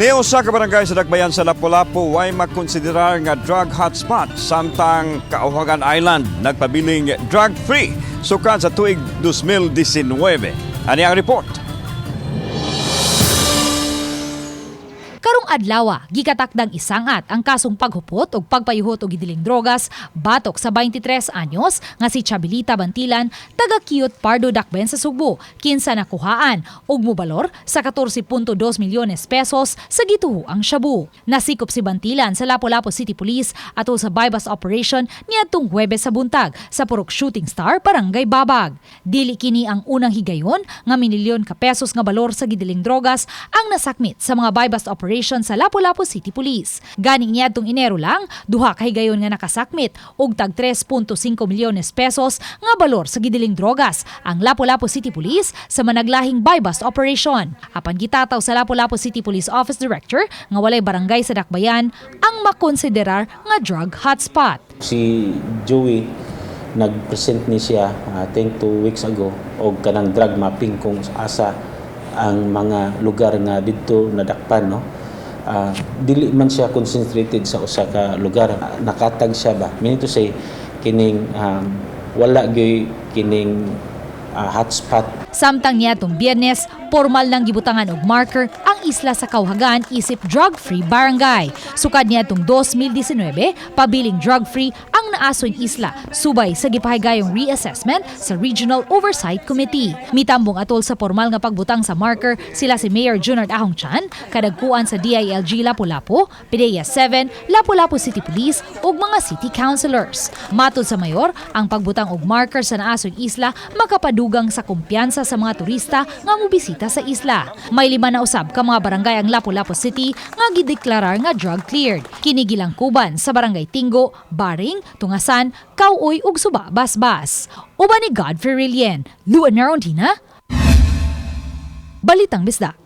Ni usa ka barangay sa Dakbayan sa Lapu-Lapu way makonsiderar nga drug hotspot, samtang Caohagan Island nagpabiling drug-free sukad sa tuig 2019. Ani ang report. Karong adlawa, gikatakdang isangat ang kasong paghupot og pagpayuhot og gidiling drogas batok sa 23 anyos nga si Chabilita Bantilan, taga Kiyot Pardo, Dakbayan sa Sugbo, kinsa nakuhaan og mobalor sa 14.2 milyones pesos sa gituhoang shabu. Nasikop si Bantilan sa Lapu-Lapu City Police atol sa buy-bust operation niadtong Huwebes sa buntag sa Purok Shooting Star, Barangay Babag. Dili kini ang unang higayon nga minilyon ka pesos nga balor sa gidiling drogas ang nasakmit sa mga buy-bust operation sa Lapu-Lapu City Police. Gani niadtong Enero lang, duha ka higayon nga nakasakmit og tag 3.5 milyones pesos nga balor sa gidiling drogas ang Lapu-Lapu City Police sa managlahing buy-bust operation. Apan gitataw sa Lapu-Lapu City Police Office Director nga walay barangay sa Dakbayan ang makonsiderar nga drug hotspot. Si Joey, nag-present ni siya, I think 2 weeks ago, og kanang drug mapping kung asa ang mga lugar nga didto nadakpan, no? Dili man siya concentrated sa usa ka lugar, nakatag siya ba, meaning to say kining wala gyud kining hotspot. Samtang niadtong Biyernes, formal nang gibutangan og marker ang isla sa Caohagan isip drug-free barangay. Sukad niadtong 2019, pabiling drug-free ang Naason Isla subay sa gipahigayong reassessment sa Regional Oversight Committee. Mitambong atol sa formal nga pagbutang sa marker sila si Mayor Junard Ahong Chan, kadagkuan sa DILG Lapu-Lapu, PDEA 7, Lapu-Lapu City Police ug mga city councilors. Matod sa mayor, ang pagbutang og marker sa Naason Isla makapadugang sa kumpiyansa sa mga turista nga mobisita sa isla. May lima na usab ka mga barangay ang Lapu-Lapu City nga gideklarar nga drug cleared. Kini gilangkuban sa Barangay Tingo, Baring, Tungasan, Kauoy ug Suba Basbas. Uban ni Godfrey Rilien, Luan Narondina, Balitang Bisdak.